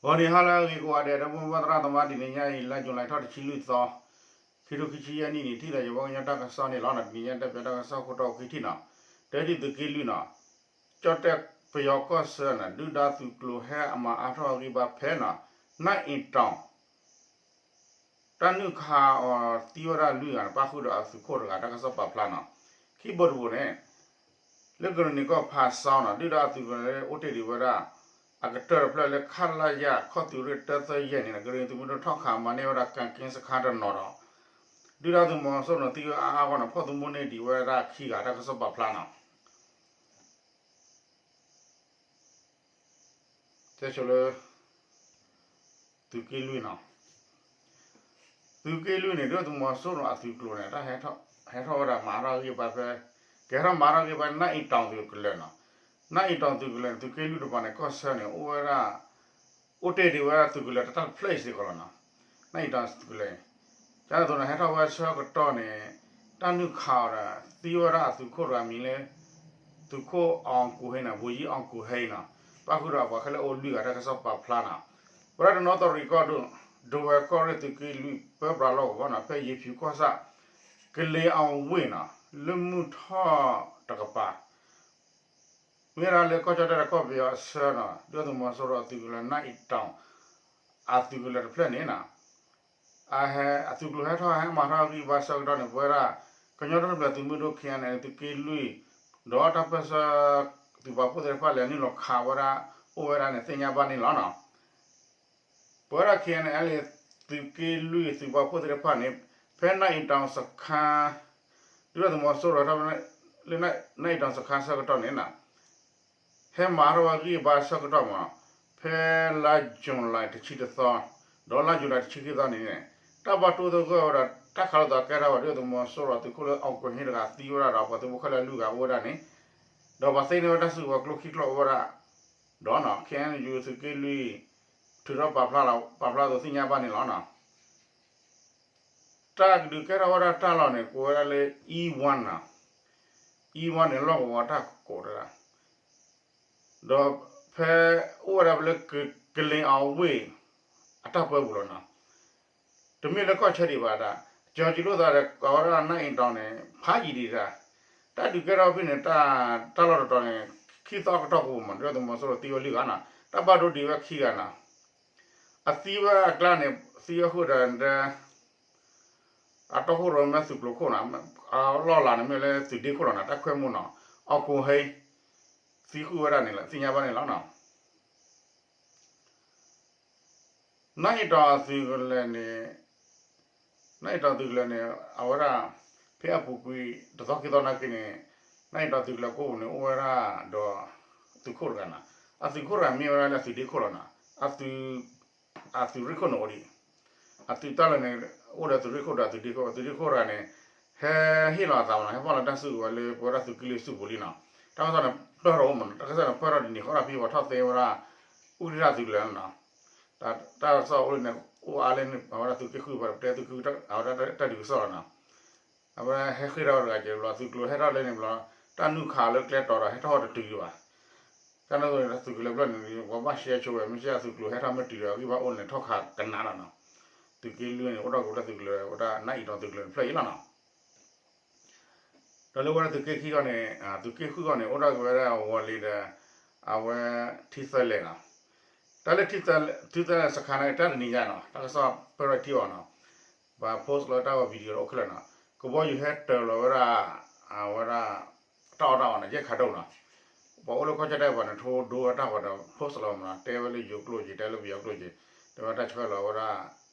ဂီၤနံၤဟါလၢအဂ့ၤကိးဂၤဒဲး ဒီပုၢ်ဝဲၢ်သရၣ်သမါ တနံၤညါအံၤ လါယူၤလံ ထီၣ်တဆံလွံၢ်သီ ခံထိခံဆံယဲၢ်နံၣ်န့ၣ် ထံၣ်သးယဝီကညီတၢ်ကစီၣ်န့ၣ်လီၤ. တနံၤညါတၢ်ပၢတၢ်ကစီၣ်ခိၣ်တီအိၣ်ခံထံၣ်နီၤ, တၢတံၤသုးက့လွံၢ်နီၤ, ကၠီၣ်တဲၣ်ပယီၤကီၢ်ဆၢနီၤ ဒုၣ်ဒါသုးကျိၤဟဲအမၤအါထီၣ်အဂံၢ်ဘါဖဲနီၤ နၢ်အ့တီၤ တၢ်နုာ်ခးအီၤသံဝဲဒၣ်လွံၢ်ဂၤန့ၣ် ပၣ်ဃုာ်ဒီးအသုးခိၣ်တဂၤ တၢ်ကစီၣ်ပာ်ဖျါနီၤ. ခံဘိတဘိန့ၣ် လၢကရ့ၣ်နံၤကီၢ်ဖးစီနီၤ ဒုၣ်ဒါအသုးကျိၤန့ၣ် အိၣ်တ့ၢ်ဒံးဝဲဒၣ် အကတၢၢ်တဖျၢၣ်လၢ ခလရ ခီၣ်သုးရ့ၣ်တၢသၢယဲၢ်န့ၣ် ကရ့ၣ်နံၤသုးမုၢ်ဒိၣ်ထီၣ်ခးမၤန့ၢ်ဝဲဒၣ် ကၣ်က့စခါတနီၤဒီး ဒုၣ်ဒါသုးမီၤစိရိၤန့ၣ် သံဝဲအါအါဂီၢ်န့ၣ် ဖီၣ်သမူန့ၢ်ဒံးဝဲဒၣ်ခံဂၤ တၢ်ကစီၣ်ပာ်ဖျါနီၤ. တဲဆိလၢ သုးက့လွံၢ်နီၤ, သုးက့လွံၢ်န့ၣ် ဒုၣ်ဒါသုးမီၤစိရိၤအသုးကျိၤန့ၣ် တၢ်ဟဲထီၣ်ဝဲဒၣ်မၤထီၣ်ဂံၢ်ဘါဖဲ ကဟဲထီၣ်မၤထီၣ်ဂံၢ်ဘါ နၢ်အ့တီၤသုးကလၢၤနီၤ. နၢ်အ့တီၤသုးကလၢၤန့ၣ် သုးက့လွံၢ်တပၤန့ၣ် ကီၢ်ဆၢန့ၣ် အိၣ်ဝဲဒၣ် အိၣ်တ့ၢ်ဒံးဝဲဒၣ်သုးကလၢၤတၢ်တဖျၢၣ်အံၤစ့ၢ်ကီးလီၤနီၤ. နၢ်အ့တီၤသုးကလၢၤအံၤ ကန့ၣ်အသိးန့ၣ် ဟဲထီၣ်ဝဲဆၢကတီၢ်န့ၣ် တၢ်နုာ်ခးအီၤဒီး သံဝဲဒၣ်အသုးခိၣ်တဂၤမံၤလၢ သုးခိၣ်အီၣ်ကူၣ်ဟဲနီၤ ဘိယံအီၣ်ကူၣ်ဟဲနီၤ, ပၣ်ဃုာ်ဒီးအပှၤခဲလၢာ်အိၣ်လွံၢ်ဂၤ တၢ်ကစီၣ်ပာ်ဖျါနီၤ. ဝဲဒၣ်တနီသရံၣ်ကီၢ်ဒိၣ် ဒဝဲၢ်ကီၢ်ရ့ၣ်သုးက့လွံၢ် ပၢပြးလီၢ်ကဝီၤနီၤ ဖဲယ့ၤဖံးကီၢ်ဆၣ် ကလ့ၤအဝ့ၢ်နီၤ လၢမုၢ်ထီၣ်တကပၤ မ့ၢ်ဝဲဒၣ်လၢကီၢ်ကၠီၣ်တဲၣ်ဒီးကီၢ်ပယီၤအဆၢနီၤ ဒုၣ်ဒါသုးမီၤစိရိၤအသုးကလၢၤ နၢ်အ့တီၤ အသုးကလၢၤတဖျၢၣ်န့ၣ်နီၤ အဟဲ အသုးကျိၤဟဲထီၣ်ဟဲမၤထီၣ်ဂံၢ်ဘါဆၢကတီၢ်န့ၣ် ပဝဲဒၣ် ကညီတၢ်ထူၣ်ဖျဲးသုးမုၢ်ဒိၣ် ခ့ၣ်အဲၣ်အဲၣ်လ်အ့ၣ် သုးက့လွံၢ် ဒီးတၢ်ပၢၢ်ဆၢ သုးပာ်ဖှိၣ်သ့ၣ်တဖၣ်လဲၤနုာ်လီၤခးဝဲဒၣ် အိၣ်ဝဲဒၣ်န့ၣ် သ့ၣ်ညါဘၣ်န့ၣ်လီၤနီၤ. ပဝဲဒၣ် ခ့ၣ်အဲၣ်အဲၣ်လ်အ့ၣ် သုးက့လွံၢ်သုးပာ်ဖှိၣ်သ့ၣ်တဖၣ်န့ၣ် ဖဲနၢ်အ့တီၤစခါ ဒုၣ်ဒါသုးမီၤစိရိၤထီၣ် လၢနၢ်အ့တီၤစခါဆၢကတီၢ်န့ၣ်နီၤ ဟဲမၤထီၣ်ဝဲဂံၢ်ဘါဆၢကတီၢ်မး ဖဲလါယူၤလံတဆံတသီ ဒီးလါယူၤလံတဆံခံသီန့ၣ်န့ၣ် တၢ်ဘၣ်တိၢ်သဂၢၢ်ဝဲဒီး တၢ်ခးလိာ်သးကဲထီၣ်ဝဲ ဒုၣ်ဒါသုးမီၤစိရိၤသုးခိၣ်လၢအီၣ်ကူၣ်ဟဲတဂၤသံဝဲဒၣ်ဒီး ပှၤသုးဖိခဲလၢာ်လွံၢ်ဂၤအိၣ်ဝဲဒၣ်န့ၣ် ဒီးပှၤသ့န့ၢ်ဝဲတၢ်စုကဝဲၤကျိချံကျိအိၣ်ဝဲဒၣ် ဒီးနီၤ ခ့ၣ်အဲၣ်ယူၣ်သုးက့လွံၢ် ထုးထီၣ်ပာ်ဖျါလီၤ ပာ်ဖျါအသိးသ့ၣ်ညါဘၣ်န့ၣ်လီၤနီၤ. တၢ်ကဒုးကဲထီၣ်ဝဲဒၣ်တၢ်လီၢ်န့ၣ် ကိးဝဲဒၣ်လၢ အံဝါနီၤ, အံဝါန့ၣ် လီၢ်ကဝီၤတၢ်ကိးတၢ် ဒီးဖဲ အိၣ်ဝဲဒၣ်ဖဲလၢ ကလ့ၤအဝ့ၢ် အတၢ်ပၢပူၤလီၤနီၤ. တမ့ၢ်လၢကီၢ်ဆၢဒံးဘၣ်ဒၣ် ကၠီၤကၠံလိာ်သးဒီး ကိးဝဲဒၣ်နၢ်အ့တီၤန့ၣ် ဖးယံာ်ဒံးဒၣ် တၢ်ဒုးကဲထီၣ်ဖဲန့ၣ် တၢ်လီၢ်တတီၤန့ၣ် ခံသီအကတီၢ်ကိးမး ဒုၣ်ဒါသုးမီၤစိရိၤသံဝဲလွံၢ်ဂၤနီၤ တၢ်ဘၣ်ဒိဒံးဝဲခံဂၤနီၤ. အသံဝဲအကျါန့ၣ် သံဝဲဃုာ်ဒီး အတီၢ်ခိၣ်ရိၣ်မဲသုးကျိၤခိၣ်နီၤ, အလီၢ်လၤန့ၣ်မ့ၢ်လၢသုးဒ့ခိၣ်လီၤနီၤ, တၢ်ခွဲမူနီၤ, အီၣ်ကူၣ်ဟဲ သံဃုာ်ဝဲဒၣ်န့ၣ်လီၤ သ့ၣ်ညါဘၣ်န့ၣ်လီၤနီၤ. နၢ်အ့တီၤအသုးကလၢၤန့ၣ် နၢ်အ့တီၤသုးကလၢၤန့ၣ် အဝဲဒၣ် ဖဲအပူၤကွံာ်တသီခံသီနာ်က့န့ၣ် နၢ်အ့တီၤသုးကလၢၤကိးပူၤန့ၣ် အိၣ်ဝဲဒၣ်ဒီး သုးခိၣ်တဂၤနီၤ, အသုးခိၣ်တဂၤမ့ၢ်ဝဲဒၣ်လၢသုးဒ့ခိၣ်လီၤနီၤ, အသုးရ့ၣ်ခိၣ်န့ၣ်အိၣ်ဒံး အသုးတၢ်လၢာ်န့ၣ် အိၣ်ဒီးသုးရ့ၣ်ခိၣ်ဒီးသုးဒ့ခိၣ်, သုးရ့ၣ်ခိၣ်တဂၤန့ၣ် ဟဲဟ့ၣ်လီၤအသးမးနီၤ, ဟဲဖီၣ်လီၤတၢ်စုကဝဲၤလၢပဝဲဒၣ်သုးက့လွံၢ်စုပူၤလံနီၤ, တၢ်ကစီၣ်န့ၣ်ပၢၢ်ထီၣ်အိၣ်မးနီၤ, တၢ်ကစီၣ်န့ၣ်ပၢၢ်ထီၣ်တနံၤဃီဒီးဖဲပှၤထီၣ်သ့ဝဲဒၣ် အူကထံတၢ်သုးကလၢၤနီၤ, တၢ်ကစီၣ်အိၣ်လၢန့ၣ် အိၣ်အါလၢန့ၣ် အဝဲဒၣ်သုးက့ဃုပှၤတဲသုးက့ဃု အဝဲဒၣ်တၢ်ဒုးကစီၣ်လီၤနီၤ, အဝဲဟဲဃ့ၢ်ထီၣ်ဝဲတဂၤကဲဘျီ သုးကျိၤဟဲထီၣ်လၢန့ၣ်ဘျီ တၢ်နုာ်ခးလၢကျဲတီၤဒီးဟဲထီၣ်တတုၤဒံးဘၣ် ကန့ၣ်အသိးန့ၣ် သုးကလၢၤဖျၢၣ်န့ၣ် ပှၤဘၣ်ရှဲဆိဝဲ မ့ၢ်ရှဲအသုးကျိၤဟဲထီၣ်မ့ၢ်တုၤဒီး အဂံၢ်ဘါအိၣ်န့ၣ် ထီၣ်ခးကနးလီၤနီၤ, သုးက့လွံၢ်န့ၣ် အိၣ်ထီၣ်က့ၤဝဲဒၣ်သုးကလၢၤ ဝဲဒၣ်နၢ်အ့တီၤသုးကလၢၤတဖျၢၣ်အံၤလီၤနီၤ. ဒီးလၢဝဲဒၣ်သုးက့ခံဂီၢ်န့ၣ် သုးက့ဃုဂီၢ်န့ၣ် အိၣ်ထီၣ်က့ၤဝဲဒၣ်ဝီၤလ့ၤဒီး အဝဲထံသၢလဲၣ်နီၤ, တၢ်လၢ ထံသၢလဲၣ်စခါန့ၣ် တၢ်တနံၤညါနီၤ တၢ်ကစီၣ်ပၢၢ်ထီၣ်ထံအီၤနီၤ, ပှၤ post လီၤတၢ်ဝဲ video အိၣ်ခဲလၢာ်နီၤ, ကဘီယူၤဟဲတၢၤလီၤဝဲဒၣ် အဝဲဒၣ် တၢ်အီၣ်တၢ်အီန့ၣ် ယဲၢ်ခးဒိၣ်နီၤ, ပှၤအိၣ်လၢကီၢ်ကၠီၣ်တဲၣ်ပှၤန့ၣ် ထိဒိဝဲတၢ်ဂီၤဒီး post လီၤမးနီၤ, တဲဝဲလၢယိၤကျိၣ်က့ၤ တဲလၢပယီၤကျိၣ်က့ၤ, တဲဝဲတၢ်ဆှၢလီၤဝဲဒၣ်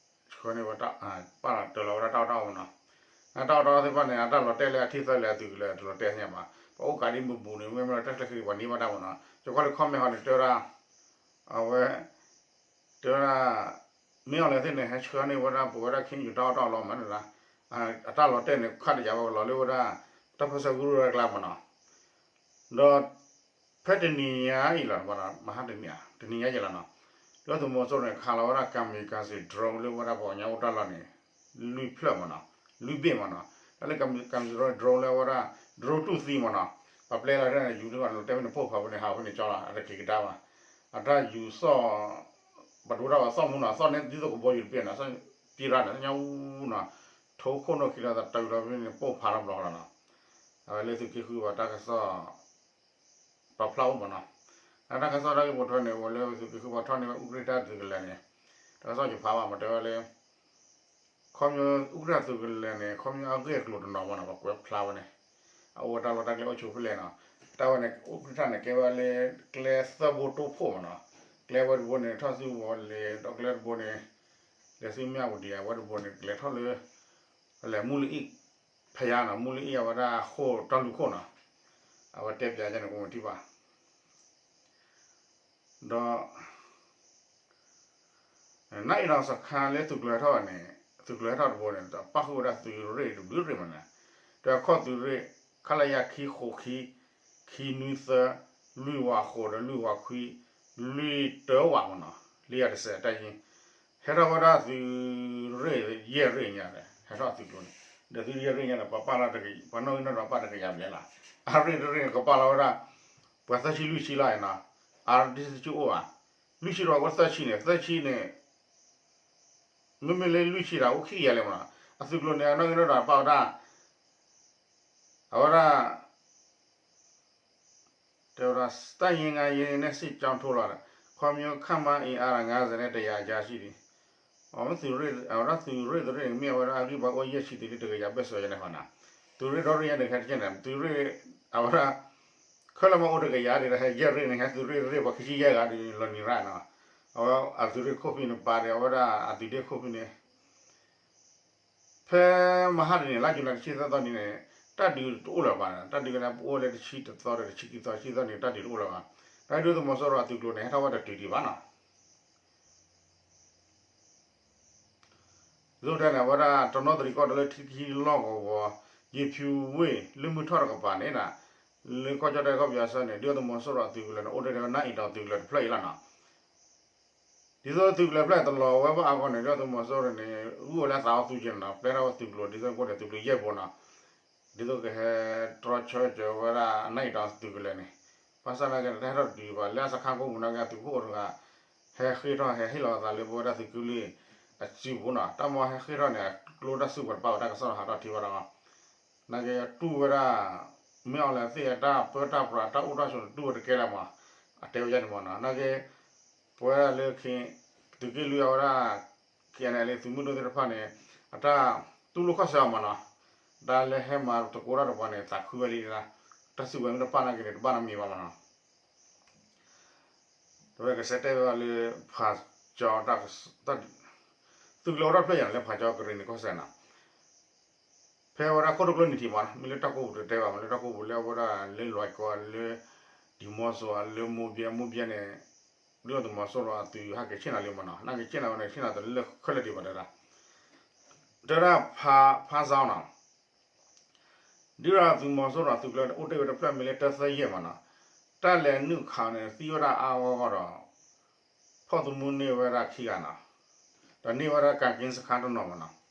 ဆှၢန့ၢ်ဝဲ ပၢ်တၢၢ်လီၤဝဲဒၣ်တၢ်အီၣ်တၢ်အီမးနီၤ, တၢ်အီၣ်တၢ်အီသ့ၣ်တဖၣ်န့ၣ် အတၢ်လီၤတဲာ်လၢအထံသၢလဲၣ်အသုးကလၢၤ တလီၤတဲာ်ညါဘၣ်, ပှၤအိၣ်ကးဒံးမုၢ်ဘူးန့ၣ် မ့မ့ၢ်တၢ်ချၢဃံပှၤန့ၢ်ဘၣ်တၢ်မးနီၤ, ကၠီကီၢ်လၢ comment ဟီန့ၣ် တဲဝဲဒၣ် အဝဲ တဲဝဲဒၣ် မ့ၢ်အီၤလဲၣ်သ့ၣ်န့ၣ် ဟဲဆှၢန့ၢ်ဝဲဒၣ် ပဝဲဒၣ်ခ့ယုၢ်တၢ်အီၣ်တၢ်အီလီၤမးန့ၣ်လီၤ, အတၢ်လီၤတဲာ်န့ၣ် ခးတယၤဝဲကလီၤလၢဝဲဒၣ် တၢ်ပၢၢ်ဆၢကရူၢ်ဝဲကျါမးနီၤ, ဒီး ဖဲတနံၤညါအံၤလီၤ မဟါတနံၤ တနံၤညါယဲၢ်လီၤနီၤ, ဒီးသုးမီၤစိရိၤန့ၣ် ခးလီၤဝဲဒၣ် kamikaze drone လၢဝဲဒၣ်ပှၤကညီအိၣ်တၢ်လီၢ်န့ၣ် လွံၢ်ဖျၢၣ်မးနီၤ, လွံၢ်ဘ့ၣ်မးနီၤ, တၢ်လၢ kamikaze drone လၢဝဲဒၣ် drone တူၢ်သံမးနီၤ, ပှၤပျဲလီၤတၢ်န့ၣ် ယူၤလၢပှၤလီၤတဲာ်ဝဲန့ၣ် ဖိၣ်ဖးဝဲန့ၣ် ဟးဝဲန့ၣ်ကၠီလီၤ အတက့ၤကဒါဘၣ်, အတၢ်ယူၤစီၣ် ဘၣ်ဒိတၢ်ဘၣ်သီၣ်မူနီၤ သီၣ်န့ၣ်ဒ်သိးကဘီယူၤတပ့ၢ်နီၤ ပံရၣ်န့ၣ် သ့ၣ်ညါအူနီၤ ထိခိၣ်နီၢ်ခံလီၤသးတၢ်ဝံၤလီၤဖဲန့ၣ် ပိၢ်ဖးထီၣ်ဘျီလီၤနီၤ အဝဲလၢသုးက့ဃုဘၣ်တၢ်ကစီၣ် ပာ်ဖျါအိၣ်မးနီၤ တၢ်ကစီၣ်တၢ်ဂ့ၢ်ပိာ်ထွဲန့ၣ် အိၣ်လၢသုးက့ဃုပှၤထီၣ်န့ၢ်ဝဲအူကြ့ၢ်တၢ်သုးကလၢၤန့ၣ် တၢ်ကစီၣ်ယဖးဘၣ်မးတဲဝဲလၢ ခီဖျိအူကြ့ၢ်တၢ်သုးကလၢၤန့ၣ် ခီဖျိအဂ့ၢ်အကျိၤတနီၤမးနီၤ ပှၤကွဲးဖျါဝဲန့ၣ် အအိၣ်ဝဲတၢ်လီၢ်တၢ်ကျဲအိၣ်ဆိးဖဲလဲၣ်နီၤ တၢ်ဝဲန့ၣ် အူကြ့ၢ်တၢ်န့ၣ် ကဲဝဲလၢ ကျဲသၢဘိတိၢ်ဖှိၣ်မးနီၤ ကျဲဝဲတဘိန့ၣ် ထီၣ်ဆူဝီၤလ့ၤ ဒီးကျဲတဘိန့ၣ် လဲၤဆူမၠၣ်ဝတံၤ အဝဲတဘိန့ၣ် ကလဲၤထီၣ်လၢ လဲၤမူလအံၣ် ဖဲယါနီၤ မူလအံၣ်အဝဲဒၣ်အဃိၣ်တၢ်လူၢ်ခိၣ်နီၤ အဝဲတဲပၠးယါန့ၣ် ကမထံၣ်ဘၣ် ဒီး နၢ်အ့ၣ်ဒီးစခါလၢသုးကျိၤဟဲထီၣ်န့ၣ် သုးကျိၤဟဲထီၣ်တဘိန့ၣ် ပၣ်ဃုာ်ဝဲဒၣ်သုးရ့ၣ်တဘျုးရ့ၣ်မးန့ၣ် ဒီးခီၣ်သုးရ့ၣ် ခလရ ခံဃိးခံ ခံနွံသၢ လွံၢ်ဝးဃိးဒီးလွံၢ်ဝးခွံ လွံၢ်တၢဝးမးနီၤ လံယၤတစဲးတၢ်ယံၤ ဟဲထီၣ်ဝဲဒၣ်သုးရ့ၣ်ယဲၢ်ရ့ၣ်ညါဒီး ဟဲထီၣ်သုးကျိၤန့ၣ် ဒီးသုးရ့ၣ်ယဲၢ်ရ့ၣ်ညါဒီး ပှၤပာ်လီၤတက ပှၤနီၣ်ဂံၢ်နီၣ်ဒွးပာ်တကယၤဘျဲၣ်လီၤ အရ့ၣ်တရ့ၣ်န့ၣ် ကပာ်လီၤဝဲဒၣ် ပှၤသၢဆံလွံၢ်ဆံလီၤနီၤ အရ့ၣ်တဆံအိၣ်ဘၣ် လွံၢ်ဆံဒီးအိၣ်သၢဆံန့ၣ် သၢဆံန့ၣ် မ့မ့ၢ်လၢလွံၢ်ဆံဒီးအိၣ်ခံကယၤလဲၣ်မးနီၤ အသုးကျိၤန့ၣ် အနီၣ်ဂံၢ်နီၣ်ဒွးပာ်ဝဲဒၣ် အဝဲဒၣ် တဲဝဲဒၣ် တပ်ရင်းငါးရင်းနဲ့ စစ်ကြောင်းထိုးလာတယ် ခီဖျိခန့်မှန်းအင်အား ငါးဆယ်နဲ့ တစ်ရာကြားရှိတယ် အဝဲသုးရ့ၣ် အဝဲဒၣ်သုးရ့ၣ်တရ့ၣ်န့ၣ် မ့ၢ်အဝဲဒၣ်အဂံၢ်ဘါအိၣ်ယဲၢ်ဆံတုၤလၢတကယၤဘၢၣ်စၢၤယဲၢ်န့ၣ်ဃီနီၤ သုးရ့ၣ်ဒီရ့ၣ်ညါန့ၣ် ခဲတက့ၢ်န့ၣ် သုးရ့ၣ် အဝဲဒၣ် ခဲလၢာ်မ့ၢ်အိၣ်တကယၤဒီး ဟဲယဲၢ်ရ့ၣ်န့ၣ် ဟဲသုးရ့ၣ်တရ့ၣ်ပှၤခံဆံယဲၢ်ဂၤဒီးလီၤနံၤရၣ်နီၤ အဝဲအသုးရ့ၣ်ခိၣ်ဖံန့ၣ်ပာ်ဒီး အဝဲဒၣ်အသုးဒ့ခိၣ်ဖံန့ၣ် ဖဲမဟါတနံၤန့ၣ် လါယူၤလံတဆံသၢသီနံၤန့ၣ် တၢ်ဒုးတအိၣ်လၢၤဘၣ်နီၤ တၢ်ဒုးကန့ၣ်ပအိၣ်လၢတဆံတသီဒီးတဆံခံသီ ဆံသီန့ၣ် တၢ်ဒုးတအိၣ်လၢၤဘၣ် တၢ်ဒုးသုးမီၤစိရိၤအသုးကျိၤန့ၣ် ဟဲထီၣ်ဝဲတတုၤဒံးဘၣ်နီၤ ဒ်သိးတဲန့ၣ် အဝဲဒၣ်တနီသရံၣ်ကီၢ်ဒီးလၢထံထံလီၢ်ကဝီၤ ယ့ၤဖၠူဝ့ၢ် လၢမုၢ်ထီၣ်တကပၤန့ၣ် လၢကီၢ်ကၠီၣ်တဲၣ်ကီၢ်ပယီၤဆၢန့ၣ် ဒ်သုးမီၤစိရိၤအသုးကလၢၤန့ၣ် အိၣ်တ့ၢ်ဝဲနၢ်အ့ၣ်တီသုးကလၢၤတဖျၢၣ်အံၤလီၤနီၤ ဒ်သိးသုးကလၢၤဖျၢၣ်တလီၤဝဲဘၣ်အဂီၢ်န့ၣ် ဒ်သုးမီၤစိရိၤန့ၣ် ဂုာ်ဝဲလၢသးအီၣ်သူက့ၤနီၤ ပျဲထီၣ်ဝဲသုးကျိၤ ဒ်သိးကိးန့ၣ် သုးကျိၤယဲၢ်ဘိနီၤ ဒ်သိးကဟဲတြီဆၢကၢၤဝဲဒၣ်အနၢ်အ့ၣ်တီသုးကလၢၤန့ၣ် ဘၣ်ဆၣ်နာ်က့န့ၣ် တၢ်ဟဲထီၣ်တတုၤဘၣ် လၢအစခါကိးမုၢ်နီၤက့ အသုးခိၣ်အိၣ်တဂၤ ဟဲဃ့ၢ်ထီၣ်ဟဲဟ့ၣ်လီၤအသးလၢပဝဲဒၣ်သုးက့လွံၢ်အစုပူၤနီၤ တၢ်မ့ၢ်ဟဲဃ့ၢ်ထီၣ်န့ၣ် အကျိတၢ်စုကဝဲၤတပာ်ဝဲတၢ်ကစီၣ်တဟးထီၣ်ထံဘၣ်ဒီး နာ်က့တူၢ်ဝဲဒၣ် မ့ၢ်အီၤလဲၣ်သ့ၣ်အတၢ်ပၢတၢ်ပြးတၢ်အိၣ်တၢ်ဆိးန့ၣ် တူၢ်ဝဲတကဲလၢၤမး အတဲဝဲဒၣ်န့ၣ်မးနီၤ နာ်က့ ပဝဲဒၣ်လၢ သုးက့လွံၢ်အဝဲဒၣ် ခဲအံၤန့ၣ် လၢသုးမုၢ်ဒိၣ်သ့ၣ်တဖၣ်န့ၣ် အတၢ်တူၢ်လိာ်ခီၣ်ဆၢအီၤမးနီၤ တၢ်လၢဟဲမၤသကိးတၢ်တပှၤန့ၣ် သးခုဝဲလံဒၣ် တၢ်စုကဝဲၤမ့ၢ်တပာ်နာ်က့န့ၣ် တဘၣ်နီတမံၤဘၣ်မးနီၤ တဝဲကစဲးတဲဝဲလၢ ဖးကၠီ သုးကလၢၤအိၣ်ထီၣ်ဖျၢၣ်ယၤန့ၣ် လၢဖးကၠီကရ့ၣ်နံၤကီၢ်စဲၣ်နီၤ ဖဲအဝဲဒၣ်ခိၣ်တကျိနံၣ်ထံးမးနီၤ မ့ၢ်လၢတၢ်ကိးပူၤတတဲဘၣ် မ့ၢ်လၢတၢ်ကိးပူၤလၢအဝဲဒၣ်လၢလွဲၢ်ကီၢ်လၢ ဒံၤမီစိးလၢမိၢ်ဘျဲ မိၢ်ဘျဲန့ၣ် ဒုၣ်ဒါသုးမီၤစိရိၤအသုးဟဲက့ၤဆ့ၣ်နီၤလံမးနီၤ နာ်က့ဆ့ၣ်နီၤဝဲန့ၣ် ဆ့ၣ်နီၤတလၢခဲလၢာ်ဒံးဘၣ်တဒၣ် တဲဒၣ် ဖးစီနီၤ ဒုၣ်ဒါသုးမီၤစိရိၤသုးကျိၤန့ၣ် အိၣ်တ့ၢ်ဝဲတဖျၢၣ်မ့ၢ်လၢတၢသၢယဲၢ်မးနီၤ တၢ်လဲၤနုာ်ခးန့ၣ် သံဝဲဒၣ်အါဂီၢ်ဂီၢ်ဒီး ဖီၣ်သမူန့ၢ်ဝဲဒၣ်ခံဂၤနီၤ ဒီးန့ၢ်ဝဲဒၣ်ကးက့စခါတနီၤမးနီၤ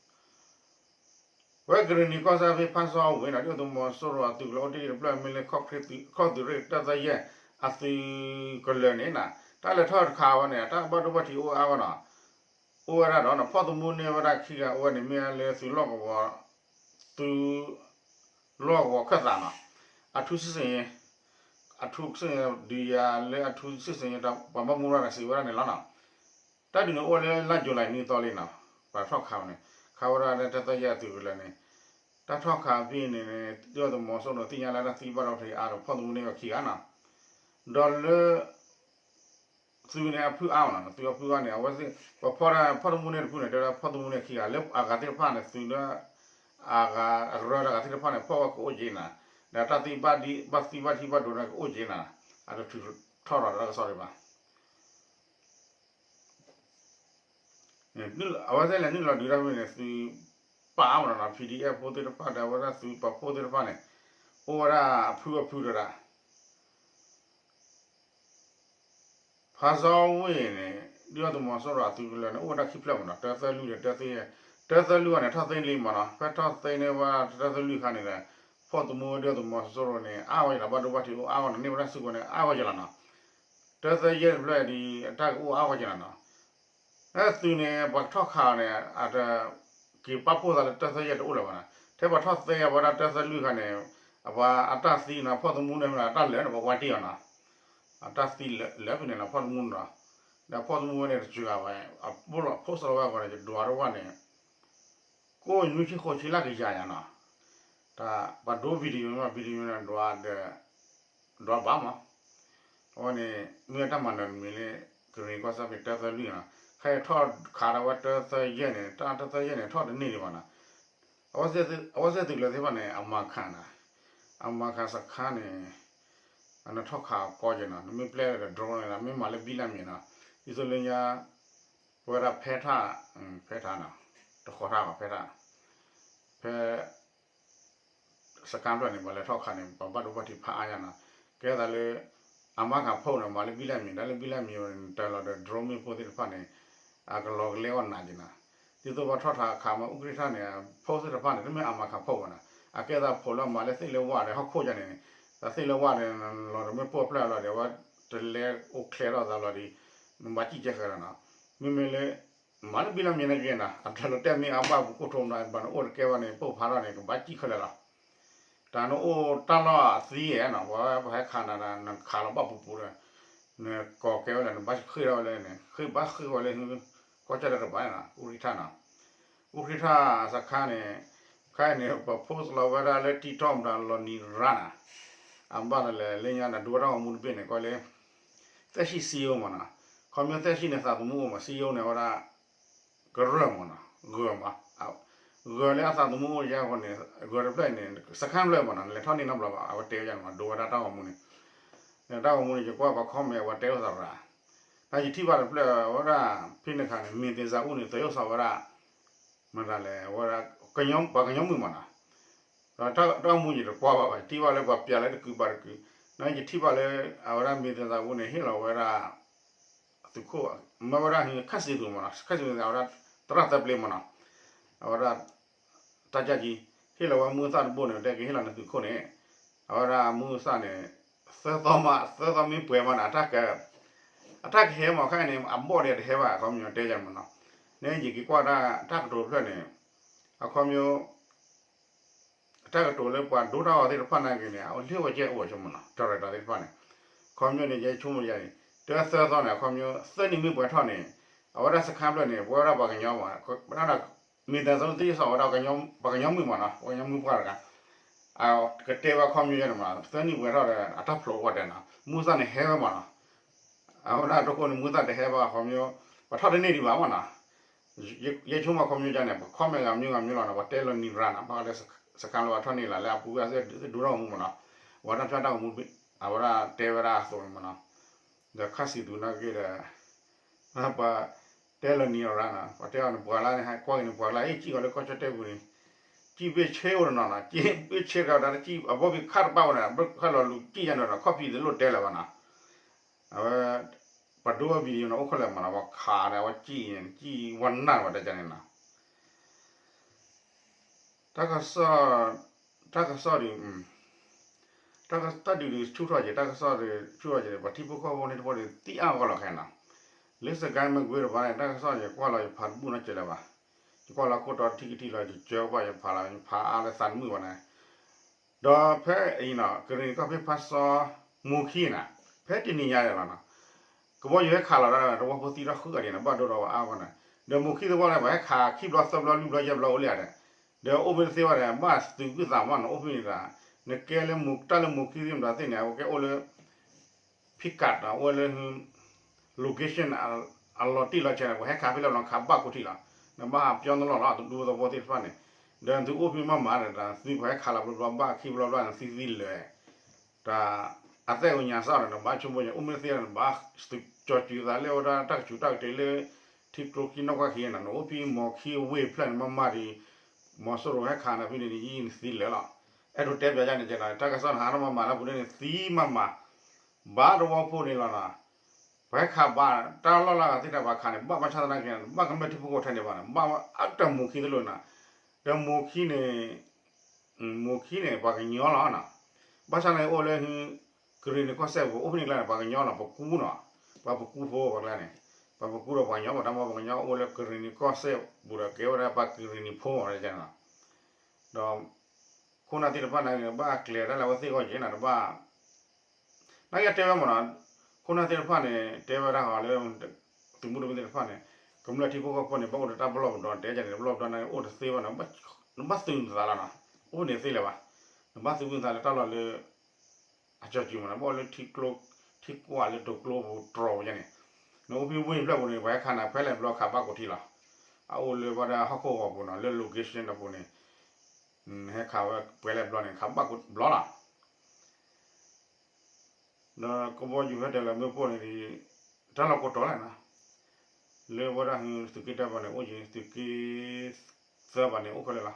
ဝဲကရ့ၣ်နံၤကီၢ်စဲၣ်ဖဲဖးစီဝ့ၢ်နီၤ ဒုၣ်ဒါသုးမီၤစိရိၤအသုးကျိၤအိၣ်တ့ၢ်တဖျၢၣ်မ့ၢ်လၢ ခီၣ်သုးရ့ၣ်တၢသၢယဲၢ် အသုးကလၢၤန့ၣ်နီၤ တၢ်လဲၤထီၣ်တခါဝဲန့ၣ် တၢ်ဘၣ်ဒိဘၣ်ထံးအိၣ်အါဂီၢ်နီၤ အိၣ်ဝဲဒၣ်ဒီး ဖီၣ်သမူန့ၢ်ဝဲဒၣ်ခံဂၤအိၣ်ဝဲန့ၣ် မ့ၢ်လၢသုးလီၢ်ကဝီၤ သုးလီၢ်ကဝီၤခၢၣ်သးနီၤ အထူးစစ်ဆင်ရေး အထူးစစ်ဆင်ရေး ဒုးယၤလၢအထူးစစ်ဆင်ရေး ပှၤဘၣ်မူဘၣ်ဒါစံးဝဲဒၣ်န့ၣ်လီၤနီၤ တၢ်ဒုးန့ၣ်အိၣ်ဝဲလၢလါယူၤလံနွံသီလံနီၤ ပှၤထီၣ်ခးဝဲန့ၣ် ခးဝဲဒၣ်လၢတၢသၢယဲၢ်အသုးကလၢၤန့ၣ် တၢ်ထီၣ်ခးဖဲန့ၣ်န့ၣ် ဒုၣ်ဒါသုးမီၤစိရိၤသ့ၣ်ညါလၢတၢ်သံဘၣ်ဒိဘၣ်ထံးအါဒီး ဖီၣ်သမူန့ၢ်ဝဲခံဂၤနီၤ ဒီးလၢ သုးန့ၣ်အဖုအါမးနီၤ သုးအဖုအါန့ၣ် အဝဲသ့ၣ် ပှၤဖီၣ်တၢ်ဖီၣ်သမူန့ၢ်တဖုန့ၣ် တဲဝဲဒၣ်ဖီၣ်သမူန့ၢ်ခံဂၤ လၢအဂၤသ့ၣ်တဖၣ်န့ၣ် သုးလၢ အဂၤအကရၢတဂၤသ့ၣ်တဖၣ်န့ၣ် ဖီၣ်ဝဲကအိၣ်က့ၤနၤ ဒီးတၢ်သံဘၣ်ဒံးဘၣ်သံဘၣ်ထံဘၣ်ဒိးန့ၣ်ကအိၣ်က့ၤနၤ အတထုးထီၣ်ထီၣ်တၢ်ကစီၣ်ဒံးဘၣ် အဝဲသ့ၣ်လဲၤနုာ်လီၤဒုးတၢ်ဖဲန့ၣ် သုးပာ်အါမးနီၤ PDF ဖိသ့ၣ်တဖၣ်ဒီး အဝဲဒၣ်သုးပာ်ဖှိၣ်သ့ၣ်တဖၣ်န့ၣ် အိၣ်ဝဲဒၣ်အဖုအဖုတဒၣ် ဖးစီဝ့ၢ်န့ၣ် ဒုၣ်ဒါသုးမီၤစိရိၤအသုးကလၢၤန့ၣ် အိၣ်ဝဲဒၣ်ခံဖျၢၣ်မးနီၤ တၢသၢလွံၢ်ဒီးတၢသၢယဲၢ် တၢသၢလွံၢ်အံၤန့ၣ် ထီၣ်သ့လံမးနီၤ ဖဲထီၣ်သ့န့ၢ်ဝဲတၢသၢလွံၢ်အခါန့ၣ်ဒီး ဖီၣ်သမူဝဲဒုၣ်ဒါသုးမီၤစိရိၤန့ၣ် အါဝဲယလီၤ ဘၣ်ဒိဘၣ်ထံးအိၣ်အါဝဲန့ၣ် န့ၢ်ဝဲဒၣ်စုကဝဲၤန့ၣ် အါဝဲယလီၤနီၤ တၢသၢယဲၢ်တဖျၢၣ်ဒ်အတၢ်ကအိၣ်အါဝဲယလီၤနီၤ အဲသုးန့ၣ် ပှၤကထီၣ်ခးအီၤန့ၣ် အတက့ၤပာ်ဖှိၣ်သးလၢတၢသၢယဲၢ်တအိၣ်လၢၤဘၣ်နီၤ. ထဲပှၤထီၣ်သၢယဲၢ်ဝဲဒၣ်တၢသၢလွံၢ်ခါန့ၣ် အပှၤအတၢ်သံနီၤ ဖီၣ်သမူန့ၣ်မ့ၢ်နီၤ အတၢ်လၢာ်န့ၣ် ပှၤဝါတ့ၢ်အီၤနီၤ. အတၢ်သံလၢာ်ဖဲန့ၣ်နီၤ ဖီၣ်သမူနီၤ. ဒီးဖီၣ်သမူဝဲန့ၣ်တစှၤဘၣ် အ post လီၤဝဲအဂီၢ်န့ၣ် ယဒွးတဝၢ်န့ၣ် ကိးနွံဆံဃိးဆံလၢကယၤယၤနီၤ. တၢ်ပှၤဒိ video မ့ၢ် video န့ၣ် ဒွးဒီး ဒွးဘၣ်မး. အဝဲန့ၣ် မ့ၢ်တၢ်မၤနၢၤတမံၤလၢ ကရ့ၣ်နံၣ်ကီၢ်စဲၣ်ဖဲတၢသၢလွံၢ်နီၤ. ခဲအံၤထီၣ်ခးဒၣ်ဝဲတၢသၢယဲၢ်န့ၣ် တၢ်တၢသၢယဲၢ်န့ၣ် ထီၣ်တန့ၢ်ဒံးဘၣ်နီၤ. အဝဲသ့ၣ်သုးလၢသ့ၣ်တဖၣ်န့ၣ် အမၤခးနီၤ. အမၤခးစခါန့ၣ် အနထီၣ်ခးကီက့ၤနီၤ နမ့ၢ်ပျဲဒီး drone န့ၣ် မ့ၢ်မၤလၢဘံလၢ်မံၤနီၤ. ဒ်သိးလၢညါ ပဝဲဒၣ်ဖဲထၣ် ဖဲထၣ်နီၤ တဃီၤထၣ်ဘၣ် ဖဲထၣ် ဖဲ စကါဖျၢၣ်န့ၣ် ပှၤလဲၤထီၣ်ခးန့ၣ် ပှၤဘၣ်ဒိဘၣ်ထံးဖးအါညါနီၤ. ကဲသးလၢ အမၤခးဖီၣ်န့ၣ် မၤလၢဘံလၢ်မံၤ တၢ်လၢဘံလၢ်မံၤန့ၣ် တၢ်လီၤဒီး drone မ့ၣ်ပိၢ်သ့ၣ်တဖၣ်န့ၣ် အကလီၤကလဲအီၣ်နးက့ၤနီၤ. ဒ်သိးပှၤထီၣ်ခးမၤအူကြံၣ်ထၣ်န့ၣ် ဖီၣ်သ့ၣ်တဖၣ်န့ၣ် တမ့ၢ်အမၤခးဖီၣ်ဘၣ်နီၤ. အကဲသးဖိးလၢအမၤလၢသ့ၣ်လၢဝၣ်ဒီးဟီၣ်ခိၣ်ယါန့ၣ် သ့ၣ်လၢဝၣ်ဒီး လီၤဒီးမ့ၣ်ပိၢ်ဖျၢၣ်လီၤဒီး အဝဲတလဲအိၣ်ချဲထီၣ်သးလီၤဒီး နဘၣ်စံၣ်ကဲဃဲၤလီၤနီၤ. မ့မ့ၢ်လၢ မၤလၢဘံလၢ်မံၤန့ၣ်က့ၤနီၤ အတၢ်လီၤတဲာ်မ့ၢ်အဘၣ်ပူၤကိၢ်ထိးနီၤ ဘၣ်နအိၣ်တကဲဘၣ်န့ၣ် ပိၢ်ဖးထီၣ်န့ၣ် ကဘၣ်စံၣ်ခဲလၢာ်လီၤ. တၢ်နအိၣ်တၢ်လီၢ်အသံဧါနီၤ ပှၤဟဲခးနၤဒီး နခးလီၤဘၣ်ပူၤပူၤဒီး နကိးကဲဝဲလဲၣ် နဘၣ်ဃ့ၢ်ထီၣ်ဝဲလၢန့ၣ် ဃ့ၢ်ဘၣ်ဃ့ၢ်ဝဲလၢ ကီၢ်ကၠီၣ်တဲၣ်တကပၤန့ၣ်နီၤ အူကြံၣ်ထၣ်နီၤ. အူကြံၣ်ထၣ်စခါန့ၣ် ခဲအံၤန့ၣ် ပ post လီၤဝဲဒၣ်လၢ TikTok မတၤလီၤနံၤရါနီၤ. အဘၣ်လီၤလဲၣ်လၢညါနဒိတၢ်ဂီၤမူတဘ့ၣ်န့ၣ် ကီးလၢ သဲၣ်ဆံၣ် စံယိမးနီၤ. ခီဖျိသဲၣ်ဆံၣ်န့ၣ် သးသမူအိၣ်မး စံယိန့ၣ်ဝဲဒၣ် ကရၢၢ်မးနီၤ ဂၢၢ်မး ဂၢၢ်လၢအသးသမူအိၣ်ယါအဃိန့ၣ် ဂၢၢ်တဖျၢၣ်အံၤန့ၣ် စခါဖျၢၣ်မးနီၤ နလဲၤထီၣ်န့ၢ်နီတဘျီဘၣ် အဝဲတဲဝဲယါန့ၣ်မး ဒိဝဲဒၣ်တၢ်ဂီၤမူန့ၣ် တၢ်ဂီၤမူန့ၣ် ယကွၢ်ပှၤ comment အဝဲတဲလိာ်သးရၤ တၢ်ယထံၣ်ဘၣ်တဖျၢၣ်ဝဲဒၣ် ဖဲန့ၣ်ခါန့ၣ် မ့ၢ်သ့ၣ်စၢ်အူန့ၣ် သယိၣ်စီၤဝဲဒၣ် မတၤလဲၣ် ဝဲဒၣ် ပှၤကညီမုၣ်မးနီၤ ဒီးတၢ်ဂီၤမူယတကွၢ်ဘၣ်ဘၣ် ယထံၣ်ဘၣ်လၢပှၤပျးလၢတကုးဘၣ်တကုး ဒီးယထံၣ်ဘၣ်လၢ အဝဲဒၣ်မ့ၢ်သ့ၣ်စၢ်အူန့ၣ် ဟ့ၣ်လီၤဝဲဒၣ် သုးခိၣ် မ့ၢ်ဝဲဒၣ် ခၣ်စံၣ်သူးမးနီၤ ခၣ်စံၣ်သူးအဝဲဒၣ် သရၣ်သၢပျ့ၤမးနီၤ အဝဲဒၣ် တၢ်ကၢ်ကံ ဟ့ၣ်လီၤဝဲမုၢ်သၣ်တဘိန့ၣ် တဲက့ၤဟ့ၣ်လီၤနသုးခိၣ်န့ၣ် အဝဲဒၣ်မုၢ်သၣ်န့ၣ် သၢသီမး သၢသီမ့ၢ်ပှဲၤမးန့ၣ် အတၢ်က အတၢ်ကဟဲမး ခဲအံၤန့ၣ် အဘီၣ်ဒံးတဟဲဘၣ် အခီပညီတဲယၤမးနီၤ န့ၣ်ယက့ၤကွၢ်တၢ် တၢ်ကတိၤတဖျၢၣ်န့ၣ် အခီပညီ တၢ်ကတိၤလၢပှၤဒိတၢ်ဂီၤသ့ၣ်တဖၣ်နာ်က့ၤန့ၣ် အလၢဝဲကဲအိၣ်ဆိမးနီၤ တၢ်ရဲၣ်တၢ်သ့ၣ်တဖၣ်န့ၣ် အခီပညီန့ၣ် ယဲဆိကမိၣ်ယၤန့ၣ် တၢသၢသီန့ၣ် အခီပညီ သၢနံၣ်မ့ၢ်ပှဲၤထီၣ်န့ၣ် အဝဲဒၣ်စခါဖျၢၣ်န့ၣ် ပဝဲဒၣ်ပှၤကညီမး ပဝဲဒၣ် မ့ၢ်သ့ၣ်စၢ်အူသ့ၣ်စီၤဝဲဒၣ် ပှၤကညီမုၣ်မးနီၤ ပှၤကညီမုၣ်ပှၢ်တဂၤ ကတဲဝဲအခီပညီယဲန့ၣ်မး သၢနံၣ်ပှဲၤထီၣ်ဒီး အတၢ်ဖျိးဝဲတဲနီၤ မုၢ်သၣ်န့ၣ်ဟဲဝဲမးနီၤ အဝဲဒၣ်တဃိန့ၣ် မုၢ်သၣ်တဟဲဘၣ် အခီပညီ ပှၤထီၣ်တန့ၢ်ဒံးဘၣ်မးနီၤ ယဲဆိကမိၣ်အခီပညီယဲန့ၣ် ပ comment ဂၤမံၤဂၤမံၤလီၤနီၤ ပှၤတဲလီၤနံၤရၤနီၤ ဘၣ်ဃးလၢစခါလၢပှၤထီၣ်န့ၢ်လၢ်လၢအပူၤဝဲဒၣ်ဒိတၢ်ဂီၤမူမးနီၤ အဝဲဒၣ်ဖျါတၢ်ဂီၤမူ အဝဲဒၣ်တဲဝဲဒၣ်အသိးန့ၣ်မးနီၤ ဒီးခၣ်စံၣ်သူးနာ်က့ၤဒီး ပှၤတဲလီၤနံၤရၤနီၤ ပှၤတဲအီၤန့ၣ် ပှၤလၢန့ၣ် ဟဲကွၢ်က့ၤန့ၣ် ပှၤလၢအ့ၣ်ကံၣ်အီၤလၢကီၢ်ကၠီၣ်တဲၣ်ပူၤန့ၣ် ကံၣ်ဘ့ၣ်ဆ့အိၣ်တနီၤနီၤ ကံၣ်ဘ့ၣ်ဆ့တဂၤဒီးတကံၣ် အဘီဘံခၣ်တဘၣ်ဝဲန့ၣ် ဘၣ်ခၣ်လီၤလူၤကံၣ်ယါန့ၣ်ဒီး ခီၣ်ဖံးတလိၣ်တဲလၢၤဘၣ်နီၤ အဝဲ ပှၤဒိဝဲ video န့ၣ် အိၣ်ခိၣ်လဲၣ်မးနီၤ ပှၤခးန့ၣ် အဝဲကံၣ်န့ၣ် ကံၣ်ဝဲနၢ်ဝဲတကန့ၣ်နီၤ တၢ်ကစီၣ် တၢ်ကစီၣ်ဒုး တၢ်ဒုးဒုးဆူၣ်ထီၣ်က့ၤ တၢ်ကစီၣ်ဒုးဆူၣ်ထီၣ်က့ၤ ပှၤထံဖိကီၢ်ဖိန့ၣ်တဖၣ်ဒုးသံအါဂီၢ်လီၤခဲနီၤ လၢစကဲမ့ၢ်ကွ့တပၤန့ၣ် တၢ်ကစီၣ်ယကွၢ်လီၤယဖးတဘူၣ်နီတစဲးလၢၤဘၣ် ယကွၢ်လီၤခိၣ်တီထံကထံလီၤ ယကၢကဘၣ်ယဖးလီၤ ယဖးအါလၢသးတမုာ်ဘၣ်န့ၣ် ဒီးဖဲအံၤနီၤ ကရ့ၣ်နံၣ်ကီၢ်ဖဲဖါစီမိၢ်ခံနီၤ ဖဲတနံၤညါန့ၣ်လီၤနီၤ ကဘီယူၤဟဲခးလီၤဒၣ်ဝဲ တဝီဖိသံထီၣ်ဃုဂၤဒံးနီၤ ဘၣ်ဒိဒီးဝဲအါဂီၢ်န့ၣ် ဒီးမိၢ်ခံသဝီန့ၣ် ပှၤဟဲခးခံဘျီသၢဘျီလွံၢ်ဘျီယဲၢ်ဘျီအိၣ်လံဧါဒီး ဒီးအိၣ်မ့ၢ်တသ့ဘၣ်ဒီး ဘၣ်သုးကွံာ်သးမးနီၤ အိၣ်ဖဲန့ၣ်တၢ် နကဲလၢမူတၢ်လၢမိၢ်ခံသ့ၣ်မတၤသ့ၣ်န့ၣ် အဝဲကဲအိၣ်လၢ ဖံးကးတၢ် အိၣ်ဝဲလၢ location အလီၤတံၢ်လီၤဆဲးန့ၣ် ပှၤဟဲခးဖဲလဲၣ်ဘျီခးဘၣ်ကိးထံၣ်လီၤ နဘၣ်ဟးပျီနလီၢ်လီၤ အတဒူသဝီသ့ၣ်တဖၣ်န့ၣ် ဒီးနသုအိၣ်ဖဲမးမးဒီး သုပှၤဟဲခးလီၤဘျီဘျီဘၣ်ခံဘျီဘျီန့ၣ် သုသံလၢာ် တၢ်အသးကညးစၢ်ဒီး နဘၣ်ဆိကမိၣ်ညါ အိၣ်မ့ၢ်တသ့ဒီး နဘၣ်သုးကၠီၤစုၤသးလၢဝဲဒၣ်တၢ်ကဆူးတၢ်ကတ့ၤလၢ ထံကျိခံနီၢ်ကွၢ်ခံန့ၣ် နအိၣ်ဖဲမီၤခံဝ့ၢ်ဖျၢၣ်န့ၣ်မးမးဒီး မီၤစိရိၤဟဲခးနၤဖဲန့ၣ် နယံာ်နသံလၢာ်လီၤ အဲၣ်ဒိးတဲပျးယါန့ၣ်ကဲဒီး တၢ်ကစီၣ်နဟးထီၣ်မးမးလၢပူၤန့ၣ် နသံမးမး ဘၣ်တဝီဖိန့ၣ်လီၤနီၤ ပှၤဟဲခးဘၣ် တၢ်လီၢ်လၢအဂၤသ့ၣ်တဖၣ်ဘၣ်ခးန့ၣ် ဘၣ်ဘၣ်ဆၣ်သနာ်က့ ဘၣ်ကမၢၢ်ထံဖိကီၢ်ဖိထဲန့ၣ်ဘၣ်န့ၣ် ဘၣ်အါတၢ်မိၢ်ခံသလိာ်နီၤ ဒီးမိၢ်ခံန့ၣ် မိၢ်ခံန့ၣ် ပှၤကညီလီၤနီၤ ဘၣ်ဆၣ်န့ၣ်အိၣ်လၢ ကရ့ၣ်နံၣ်ကီၢ်စဲၣ်ပူၤ အိၣ်ဖဲန့ၣ်ကျါန့ၣ် ပှၤကညီလီၤ ပကူနီၤ ပှၤပကူဖိပှၤကျါန့ၣ် ပှၤပကူဒီးပှၤကညီ ပှၤတၢ်မ့ၢ်ပှၤကညီအိၣ်လၢကရံၣ်နံၤကီၢ်စဲၣ်ပူၤဒီးကဲဝဲဒၣ်ပှၤကရံၣ်နံၤဖိမးန့ၣ်, ဒီး ခိၣ်နၢ်သ့ၣ်တဖၣ်န့ၣ် ဘၣ်ကျဲၤတၢ်လၢအဝဲသ့ၣ်အဂီၢ်က့ၤန့ၣ် တဘၣ် နာ်က့တဲဝဲမ့ၢ်နီၤ, ခိၣ်နၢ်သ့ၣ်တဖၣ်န့ၣ် တဲဝဲဒၣ်ဟီလၢ သုးမုၢ်ဒိၣ်မုၢ်သ့ၣ်တဖၣ်န့ၣ် ကမျၢၢ်ထံဖိကီၢ်ဖိန့ၣ် ဘၣ်အိၣ်ဒီးတၢ်ပလီၢ်ပဒီ တဲကန့ၣ် ပလီၢ်ပဒီန့ၣ်အိၣ်တသ့ဘၣ်န့ၣ်, နဘၣ်သုးနသးလီၤနီၤ, အိၣ်န့ၣ်သ့လၢၤဘၣ်, နဘၣ်သုးမုၢ်သးလၢတၢ်လီၢ်လၢ အကၠီၤကံၤမ့ၢ်နီၤ ဘၣ်အိၣ်လၢ ထံကွၢ်လၢတိာ်ကျိပူၤတြီၤပူၤယဲန့ၣ်, နအိၣ်ဖဲဝ့ၢ်ဖျၢၣ်ပူၤန့ၣ် ပှၤဟဲခးနၤဖဲလဲၣ်ဘျီခးဘၣ်ကိးထံလီၤ, အအိၣ်လၢဝဲဒၣ်ဟီၣ်ခိၣ်ဂီၤပူၤနီၤ လၢ location တပူၤန့ၣ် ဟဲခးဝဲပှဲၤလဲၣ်ဘျီန့ၣ် ခးဘၣ်ကိးဘျီလီၤ. ဒီးကဘီယူၤဟဲတဲလၢမ့ၣ်ပိၢ်န့ၣ် တၢ်လီၢ်ကိးတီၤလဲၣ်နီၤ, လၢဝဲဒၣ်သုးက့တၢဘၣ်န့ၣ် အိၣ်က့ၤ သုးက့သၢဘၣ်န့ၣ် အိၣ်ခဲလၢာ်လီၤ.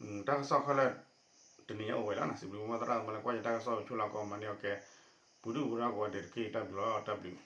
တၢ်ကစီၣ်ခဲလၢာ် တနံၤညါအိၣ်ဝဲလီၤနီၤ, စံးဘျုးမ့ၢ်သရၣ်မ့ၢ်လၢကွၢ်ယတၢ်ကစီၣ်ဆူလီၤကီးမၤန့ၢ်အီၤကဲ ပူၤဒုၣ်ပူၤဒါကိးဂၤဒဲးတက့ၢ် တၢ်ဘျုးလီၤ တၢ်ဘျုး